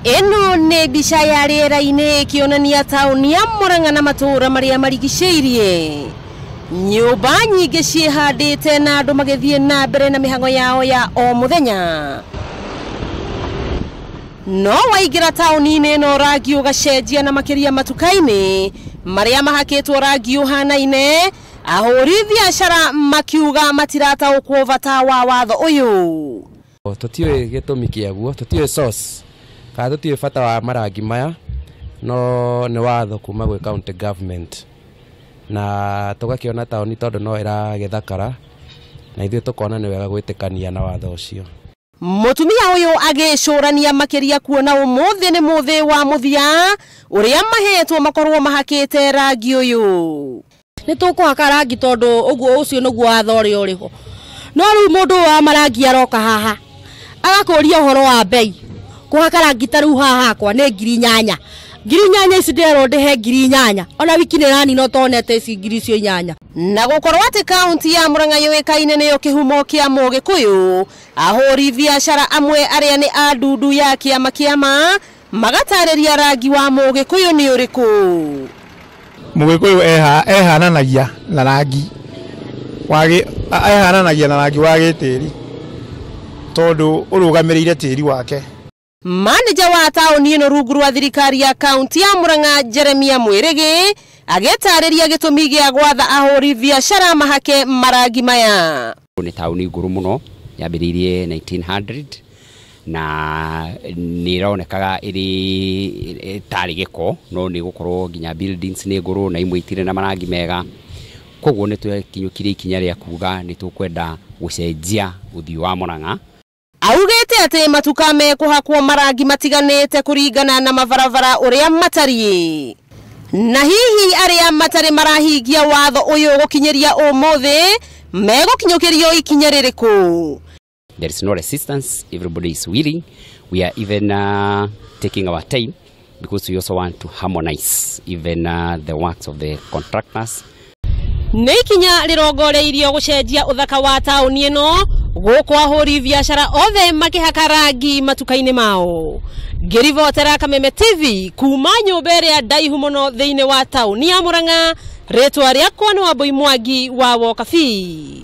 Ĩno nĩ mbica ya rĩera-inĩ ĩkĩonania taũni ya Murang'a na matũũra marĩa marigicĩirie. Nyũmba nyingĩ ciĩhandĩte na andũ magĩthiĩ na mbere na mĩhang'o yao ya o mũthenya. No waingĩra taũni-inĩ ĩno rangi ũgacenjia na makĩria matuka-inĩ marĩa mahakĩtwo rangi ũhanaine, ahũri biacara makiuga matirataũkwo bata wa watho ũyũ. Tũtiũĩ gĩtũmi kĩaguo, tũtiũĩ source kana tũtiũĩ bata wa marangi maya, no nĩ watho kuma gwĩ county government, na tũgakĩona taũni tondũ no ĩragĩthakara, na ithuĩ tũkona nĩ wega gwĩtĩkania na watho ũcio. Mũtumia ũyũ agĩcũrania makĩria kuona ũmũthĩ nĩ mũthĩ wa mũthia ũrĩa mahetwo makorwo mahakĩte rangi ũyũ. Nĩ tũkũhaka rangi tondũ ũguo ũcio nĩguo watho ũrĩa ũrĩ ho. No rĩu mũndũ wa marangi aroka haha agakũria ũhoro wa bei. Kũhaka rangi ta rĩu haha hakwa nĩ 8,000. 8,000 ici ndĩrerwo ndĩhe 8,000. Ona wiki nĩ ĩranina ũtonete ici 8,000. Na gũkorwo atĩ kaunti ya Murang'a yũĩkaine nĩyo kĩhumo kĩa Mũgĩkũyũ, ahũri biacara amwe arĩa nĩ a ndundu ya kĩama kĩama magatarĩria rangi wa Mũgĩkũyũ nĩ ũrĩkũ. Mũgĩkũyũ ehananagia na rangi wa ehananagia na rangi wa gĩtĩri tondũ ũrũgamĩrĩire tĩri wake. Manĩja wa taũni ĩno rungu rwa thirikari ya kaunti ya Murang'a Jeremia Mwĩrĩgĩ agĩtarĩria gĩtũmi gĩa gwatha ahũri biacara mahake marangi maya. Nĩ taũni ngũrũ mũno, yambĩrĩirie 1900 na nĩ ĩronekaga ĩrĩ tarĩ gĩko, no nĩ gũkorwo nginya buildings nĩ ngũrũ na imwe itirĩ na marangi mega. Koguo nĩ twekinyũkirie ikinya rĩa kuga nĩ tũkwenda gũcenjia ũthiũ wa Murang'a. Augĩte atĩ matuka mekũhakwo marangi matiganĩte kũringana na mabarabara ũrĩa matariĩ. Na hihi arĩa matarĩ marahingia watho ũyũ gũkinyĩria ũmũthĩ megũkinyũkĩrio ikinya rĩrĩkũ? There is no resistance, everybody is willing. We are even taking our time because we also want to harmonize even the works of the contractors. Nĩ ikinya rĩrongoreirio gũcenjia ũthaka wa taũni ĩno gũkũ ahũri biacara othe makĩhaka rangi matuka-inĩ mao. Ngĩribotera Kameme TV kuma nyũmba ĩrĩa ndaihu mũno thĩinĩ wa taũni ya Murang'a, rĩtwa rĩakwa nĩ Wambui Mwangi wa Wokabi.